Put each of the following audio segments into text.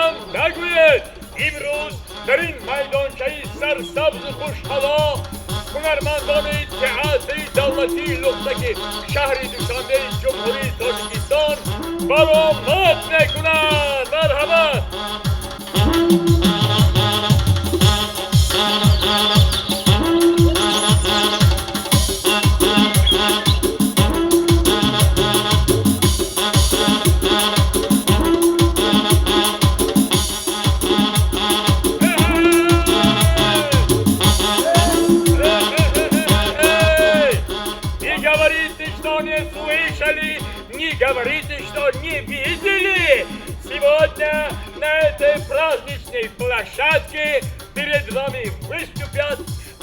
надидам нагӯед. Имрӯз дар ин майдончаи сарсабзу хушҳаво ҳунармандони театри давлатии Лухтаки шаҳри Душанбеи Ҷумҳурии Тоҷикистон баромад мекунанд. Марҳамат! Не говорите, что не слышали, не говорите, что не видели. Сегодня на этой праздничной площадке перед вами выступят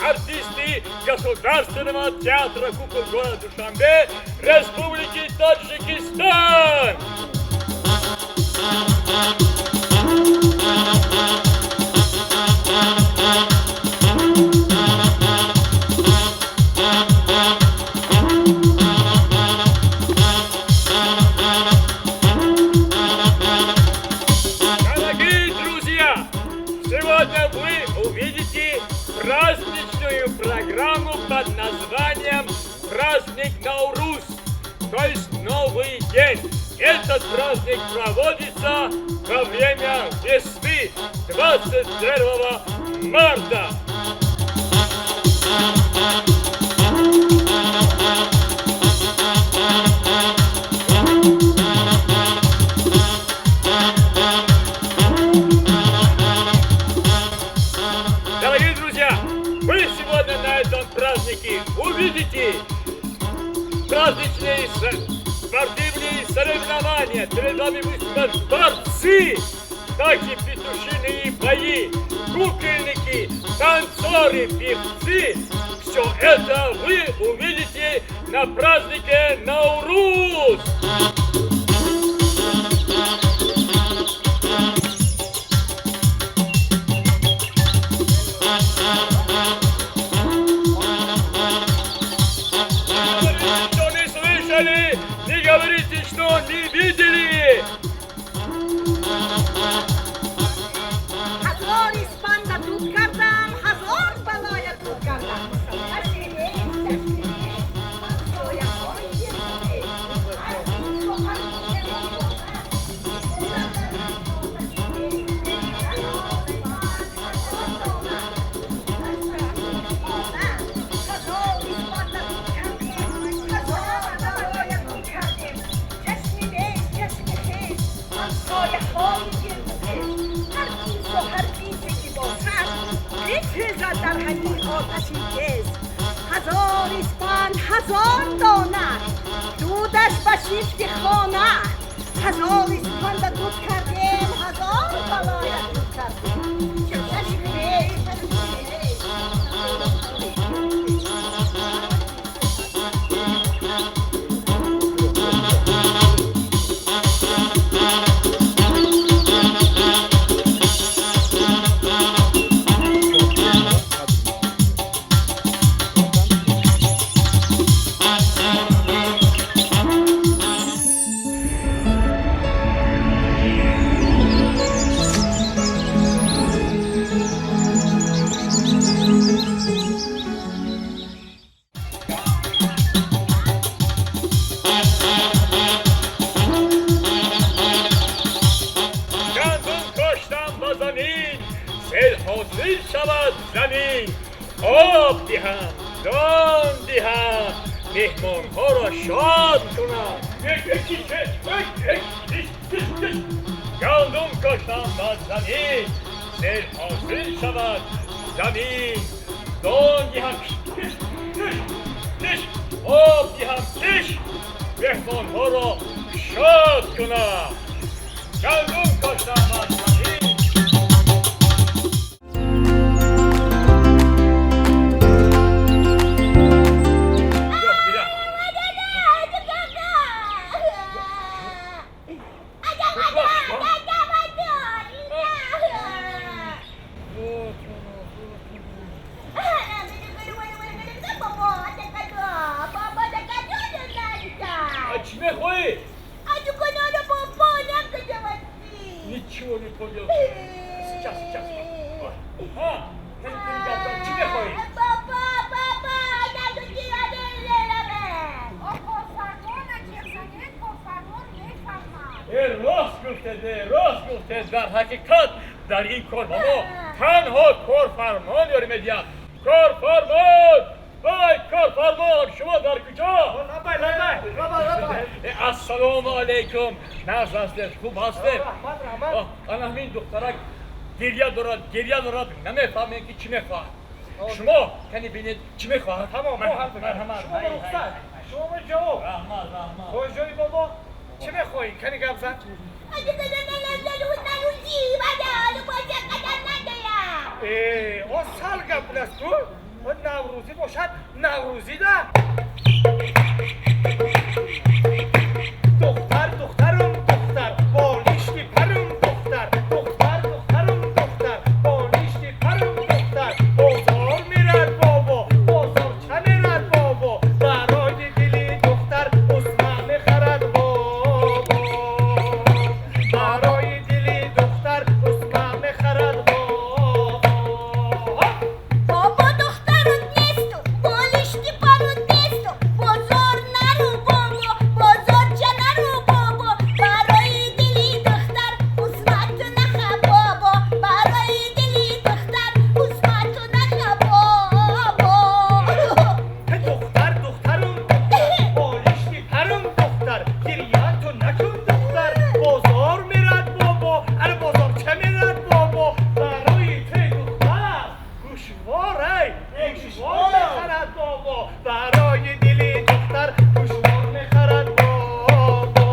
артисты Государственного театра кукол города Душанбе Республики Таджикистан. Дорогие друзья, сегодня вы увидите праздничную программу под названием «Праздник Науруз», то есть Новый день. Этот праздник проводится во время весны 21 марта. Дорогие друзья, вы сегодня на этом празднике увидите праздничные спортивные соревнования. Перед вами выступят борцы, также петушиные бои, кукольники, танцоры, певцы. Все это вы увидите на празднике Науруз. Говорите, что не слышали, не говорите, что не видели. Ҳазор испанда дуд кардам, ҳазор балоя дуд кардам. Чашми нест, чашми нест, ҳамсояҳои гирду. Ҳар бису ҳар ҳазор испанда дуд кардем, ҳазор балоя дуд кардем. Чашми нест, чашми хез, ҳамсояҳои гирду пеш. Ҳар бису ҳар бисе ки бошад, бисӯзад дар ҳамин оташи тез. Ҳазор испанд, ҳазор дона, дудаш ба шифти хона. Ҳазор испанда дуд кардем, ҳазор балоя дуд кардем. Чашми нест, чашми нест. Гандум коштам ба замин, сел ҳосил шавад замин. Об диҳам, дон диҳам, меҳмонҳоро шод кунам. Гандум коштам ба замин, сел ҳосил шавад замин. Дон диҳам, об диҳам, меҳмонҳоро шод кунам. Гандум коштам ба замин. Yo'q, бира. Вот оно, вот оно. А чӣ мехоҳӣ? Ничего не Сейчас, сейчас. Ҳа, чӣ мехоҳӣ? Бобо, бобо, О, корфармона ҷеғ занед, корфармон мефаҳмад. Э, рост гуфтед, э, рост гуфтед. Дар ҳақиқат дар ин кор ба мо танҳо корфармон ёрӣ медиҳад. Корфармон, вай, корфармон, шумо дар куҷо? Лаббай, лаббай, лаббай, лаббай. Э, ассалому алайкум, нағз ҳастед, хуб ҳастед? Раҳмат, раҳмат. Оҳ, ана ҳамин духтарак гирья дорад, гирья дорад, намефаҳмем, ки чӣ мехоҳад. Шумо кани бинед, чӣ мехоҳад. Тамом, мо ҳал мекунем. Марҳамат. Шумо ба рухсат, шумо ба ҷавоб. Раҳмат, раҳмат. Хоҷаҷони бобо, чӣ мехоҳӣ? Кани гап зан. Э, о, сал гап будаст ту. О, наврӯзӣ бошад, наврӯзӣ да. Духтар, духтарум, духтар, болишти парум, духтар, духтар, духтарум, духтар, болишти парум, духтар, бозор мерад бобо, бозорча мерад бобо, барои дили духтар усма мехарад бобо, барои дили духтар усма мехарад бобо. Бобо, духтарут несту, болишти парут несту, бозор нару, бобо, бозорча нару, бобо, барои дили духтар усмату наха, бобо, барои дили духтар усмату наха, бобо. Духтар, духтарум, духтар, болишти парум, духтар, гирьяту накун, духтар, бозор мерад бобо, ана бозорча мерад бобо, барои туй духтар гӯшворай, гӯшвор мехарад бобо, барои дили духтар гӯшвор мехарад бобо.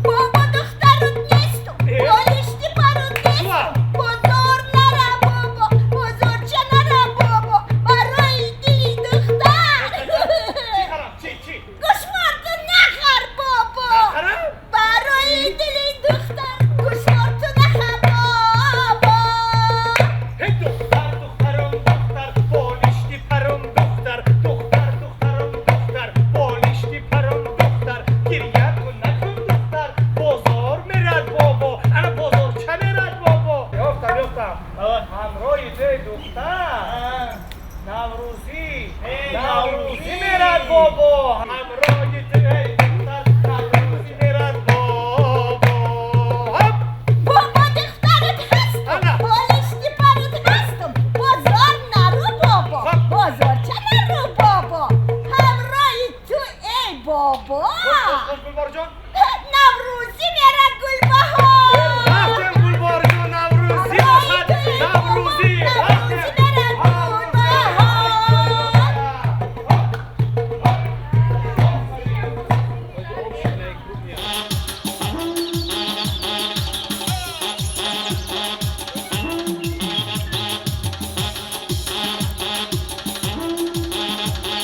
Бобо, духтарут несту, болишти парут несту, бозор нара, бобо, бозорча нара, бобо, барои дили духтар Чӣ харам, чӣ, чӣ? Гӯшворту нахар, бобо. Нахарам? Барои дили духтар гӯшворту нахар, бобо. Ҳей, духтар, духтарум, духтар, болишти парум, духтар, духтар, духтарум, духтар, болишти парум, духтар, гирья кун, накун, духтар, бозор мерад бобо, ана бозорча мерад бобо. Ёфтам, ёфтам, ҳамроҳи туй духтар наврӯзӣ, наврӯзӣ мерад бобо, ҳамроҳи туй духтар наврӯзӣ мерад бобо. Ҳоп! Бобо, духтарут ҳастум, Ана. Болишти парут ҳастум, бозор нару, бобо, Хоп. бозорча нару, бобо, ҳамроҳи ту, эй бобо, Хош, хош, Гулборҷон. Наврӯзӣ мера, Гулбаҳор. Рафтем, Гулборҷон, наврӯзӣ бошад, наврӯзӣ рафтем. Наврӯзӣ мера, Гулбаҳор.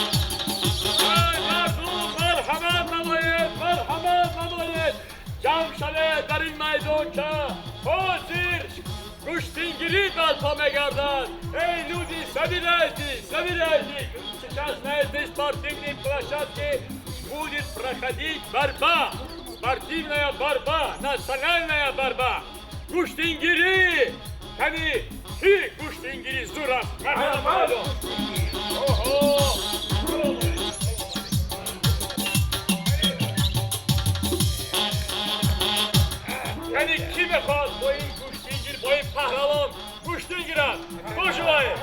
Ай, мардум, марҳамат намоед, марҳамат намоед, ҷамъ шавед дар ин майдонча, ҳозир гӯштингирӣ барпо мегардад. Эй, люди, собирайтесь, собирайтесь, сейчас на этой спортивной площадке будет проходить борьба, спортивная борьба, национальная борьба, гӯштингирӣ. Кани, ки гӯштингирӣ зур аст? Марҳамат. Оҳо. Яъне кӣ мехоҳад бо ин гӯштингир, бо ин паҳлавон гӯштин гирад? Бошувае.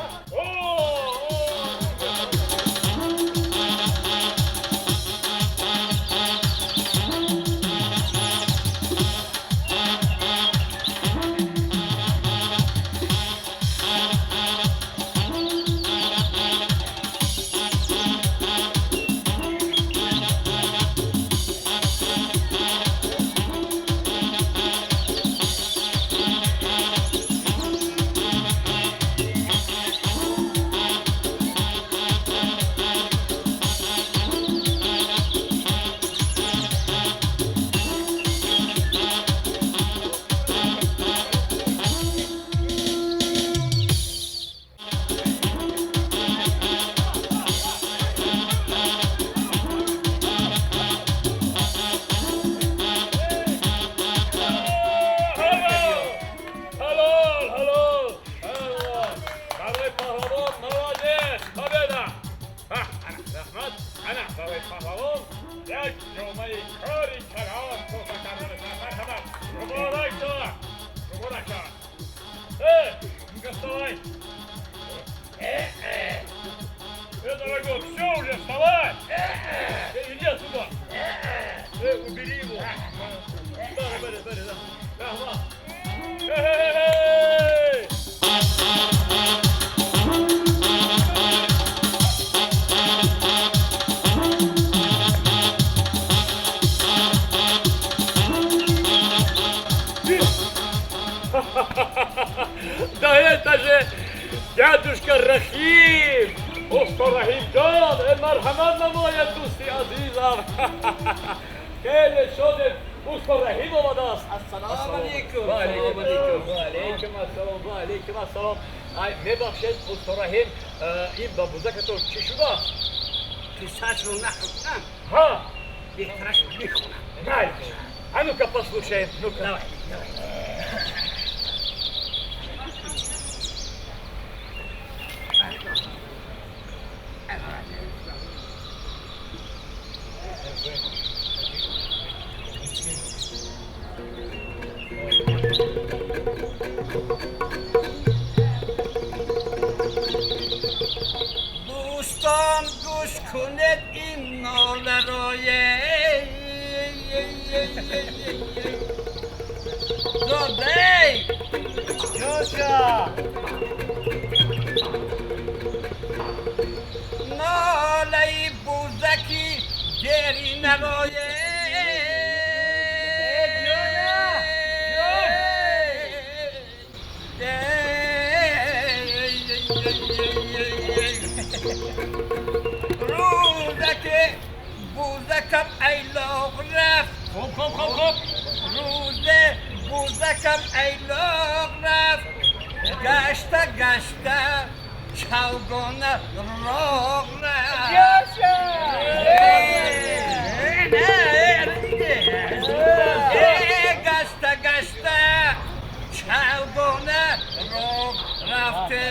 Вставай. Дорогой, все уже, вставай. Иди отсюда. Убери его. Да, бери, бери, да. Да, эй! Да это же дядюшка Рахим! Усто Рахим ҷон! Марҳамат намояд, дӯсти азизам! Хеле шодем, усто Раҳим омадааст! Ассалому алейкум. Ва алейкум ассалом, ва алейкум ассалом. Ай, мебахшед, усто Раҳим, ин ба бузакатон чӣ шудааст? Қиссаашро нақл кунам? Ҳа. Беҳтараш мехонам. Най. А ну-ка послушаем, ну-ка. Давай, давай. Дӯстон, гӯш кунед ин ноларои додей. Тётя! Нолаи бузаки гери нарое. Рӯзаке бузакам айлоқ рафт. Хоп, хоп, хоп, хоп. Рӯзе бузакам айлоқ рафт. Гашта гашта чавгона роғ рафт. Гашта гашта чавгона роғ рафте.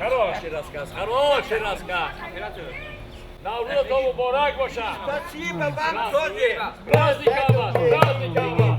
Хороший рассказ, хороший рассказ. Наврӯзатон муборак бошад. Спасибо вам тоже. С праздником вас, с праздником вас.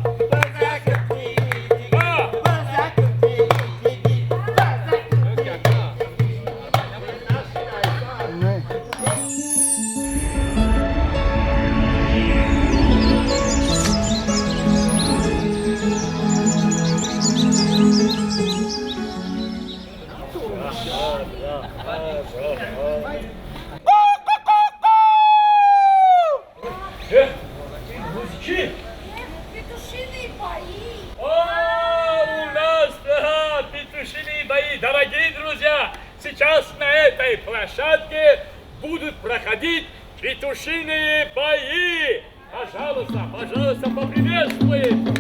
Сейчас на этой площадке будут проходить петушиные бои. Пожалуйста, пожалуйста, поприветствуем.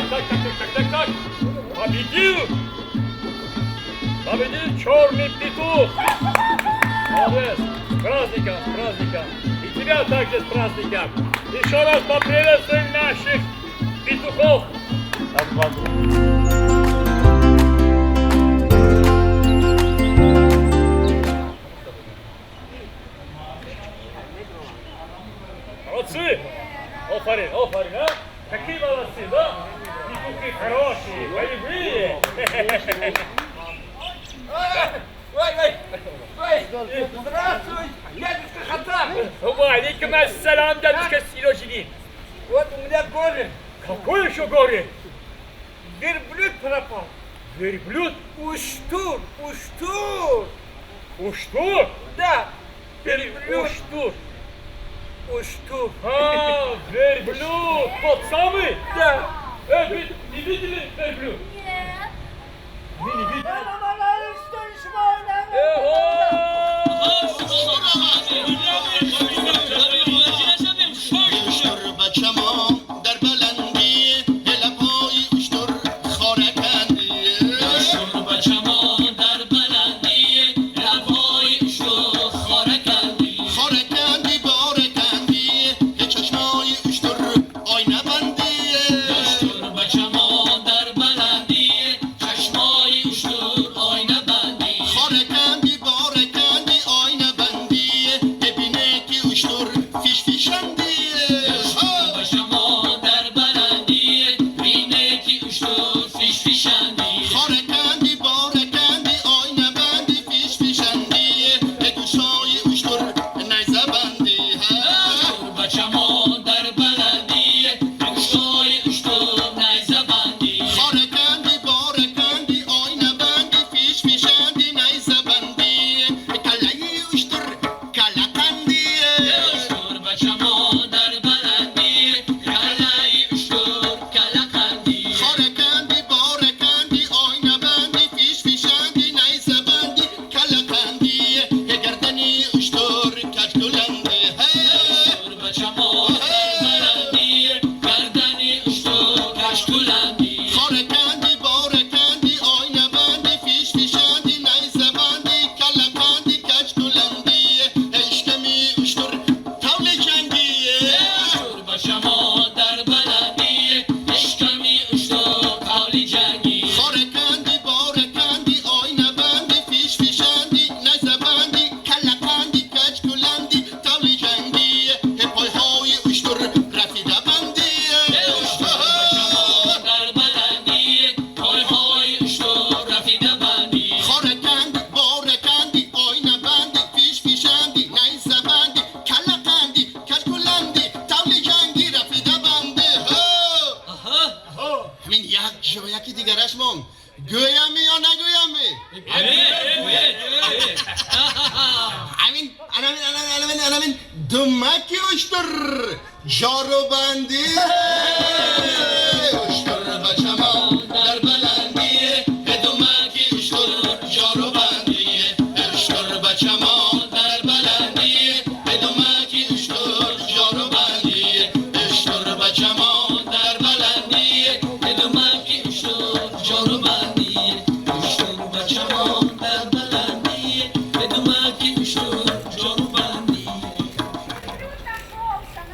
Так, так, так, так, так, так. Победил! Победил черный петух! Молодец! С праздником, с праздником! И тебя также с праздником! Еще раз поприветствуем наших петухов! Молодцы! Офарин, офарин, а? Какие молодцы, да? Петухи хорошие, боевые! Ой, ой, ой, здравствуй, дядюшка Хаттаб. Валейкум ассалам, дядюшка Сироджидин. Вот у меня горе. Какое еще горе? Верблюд пропал. Верблюд? Уштур, уштур. Уштур? Да. Верблюд. Уштур. Уштур. А, верблюд. Тот самый? Да. Вы не видели верблюд? Нет. Мы не видели.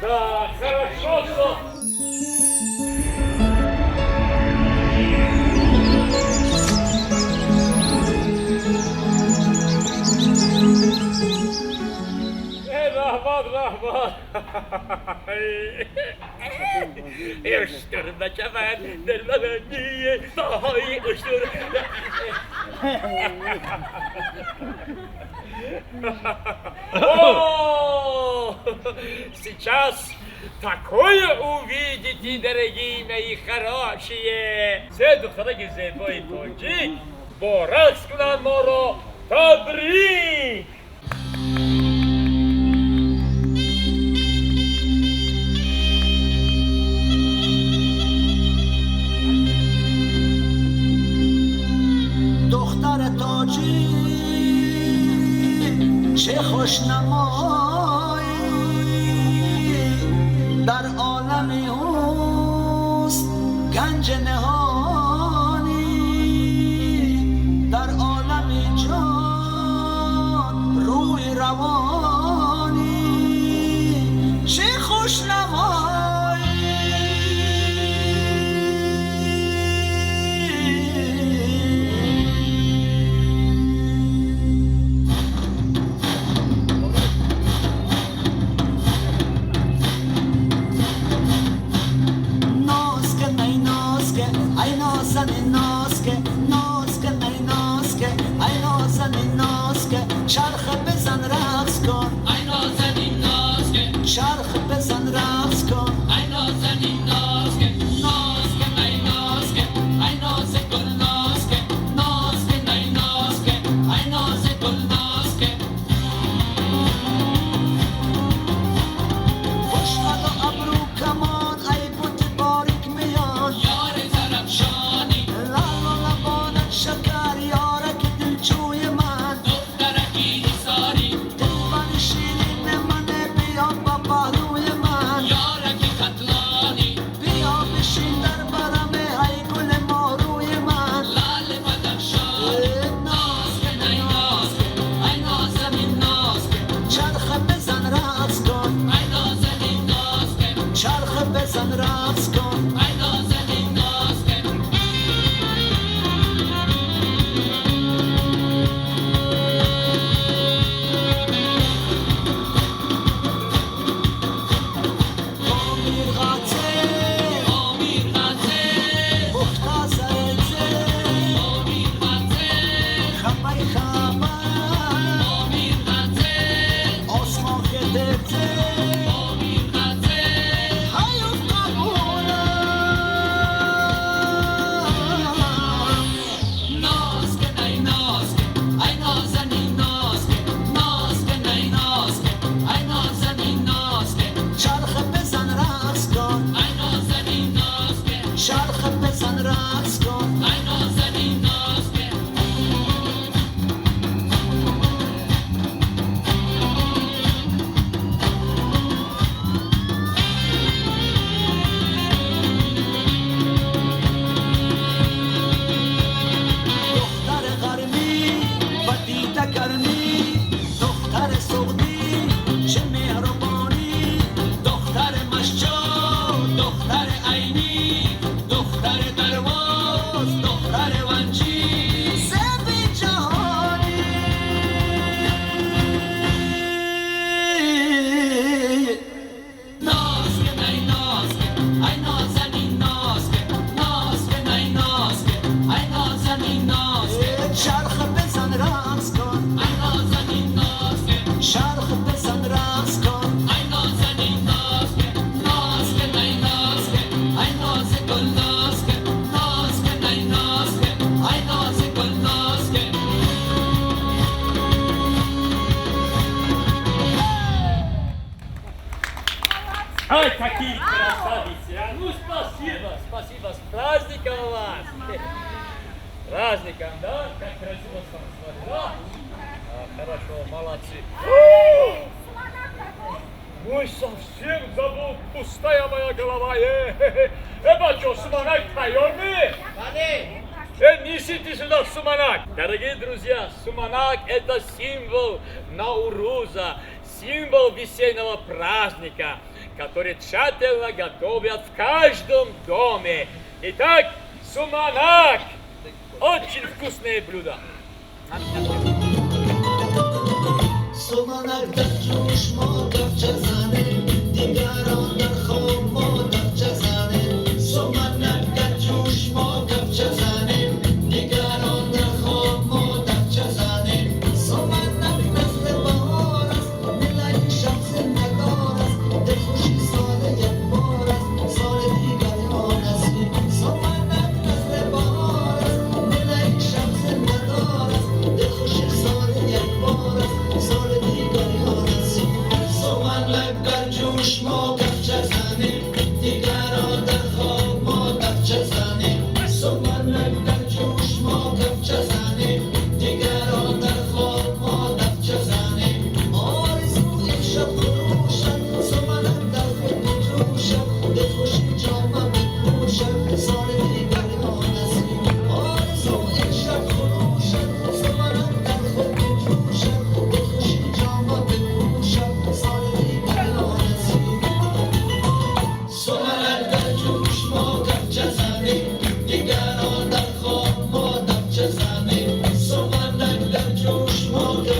Да, хорошо. Раҳмат. Уштур бачавад дар баландии поҳои уштур. О, сейчас такое увидите, дорогие мои хорошие. Се духтараки зебои тоҷик бо рақс кунанд моро табрик. دختر تاجیک چه خوش نمایی، در عالم اوست گنج نهانی، در عالم جان روی روانی، چه خوش نمایی. چرخ بزن رقص کن، ای نازنین ناز که، چرخ بزن رقص کن، ای نازنین ناز که، ناز که ای ناز که، ای ناز گل ناز که، ناز که ای ناز که، ای ناز گل ناز که. خوش قد و ابرو کمان، ای بت باریک میان، یار زرفشانی، لعل و لبانت شکر، یارک دلجوی من، بزن رقص کن، ای نازنین ناز که. پامیر قطع، پامیر قطع، پخته زیزه، پامیر قطع، خبر خبر، پامیر قطع، آسمان خدته، چرخ بزن رقص کن، ای نازنین ناز که. دختر غربی و دیده گرمی، دختر سغدی چه مهربانی، دختر مشجاع، دختر عینی، دختر درواز، دختر ونجی، زبی جهانی. ناز که ای ناز که، ای نازنین ناز که، ناز که ای ناز که، ای نازنین ناز که. چرخ بزن رقص کن، ای نازنین ناز که، چرخ بزن رقص کن، ای نازنین ناز که، ناز که ای ناز که، ای ناز گل ناز که، ناز که ای ناز که، ای ناز گل ناز که. Ай, какие красавицы! А? Ну, спасибо, спасибо, с праздником вас! Праздником, да? Как красиво станцевали, да? А, хорошо, молодцы. Ой, совсем забыл, пустая моя голова. Бачо, суманак тайёр ми? Несите сюда суманак. Дорогие друзья, суманак – это символ Науруза, символ весеннего праздника, который тщательно готовят в каждом доме. Итак, суманак – очень вкусное блюдо. Суманак дар ҷӯш мо гап чазад.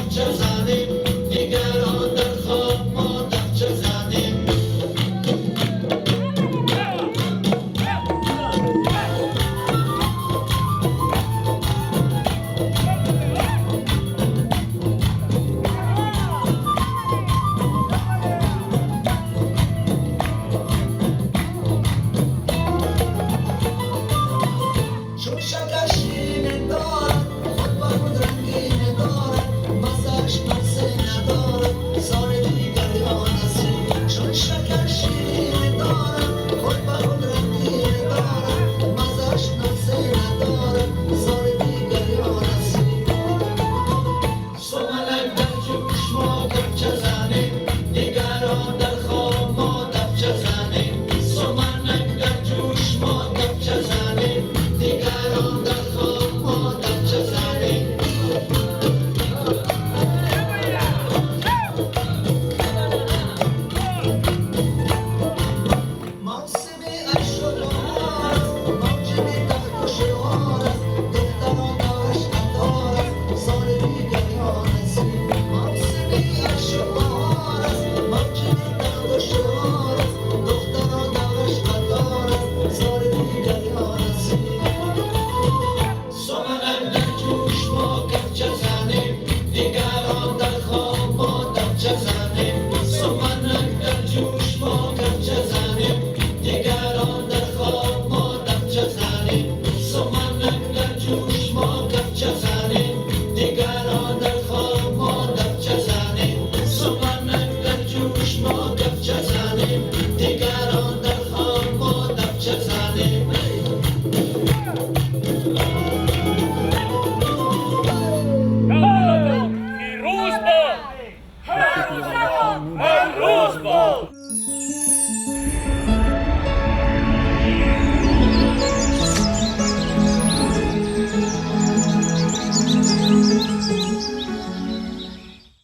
кафча занем, дигарон дар хоб мо дафча занем. Чун шакар ширин дорад, худ ба худ рангин дорад, мазааш маза надорад, соли дигар ё насиб. Чун шакар ширин дорад, худ ба худ рангин дорад, мазааш маза надорад, соли дигар ё насиб. Суманак дар ҷӯш мо кафча занем, дигарон дар хоб мо дафча занем. Суманак дар ҷӯш мо кафча занем, дигарон дар хоб мо дафча занем. Мавсими ашку баҳор аст, мавҷуди тахту шиор аст, духтарон давраш қатор аст, соли дигар ё насиб. Мавсими ашку баҳор аст, мавҷуди тахту шиор аст, духтарон давраш қатор аст, соли дигар ё насиб. Суманак дар ҷӯш мо кафча занем, дигарон дар хоб мо дафча занем. Суманак дар ҷӯш мо кафча занем, дигарон дар хоб мо дафча занем. Суманак дар ҷӯш мо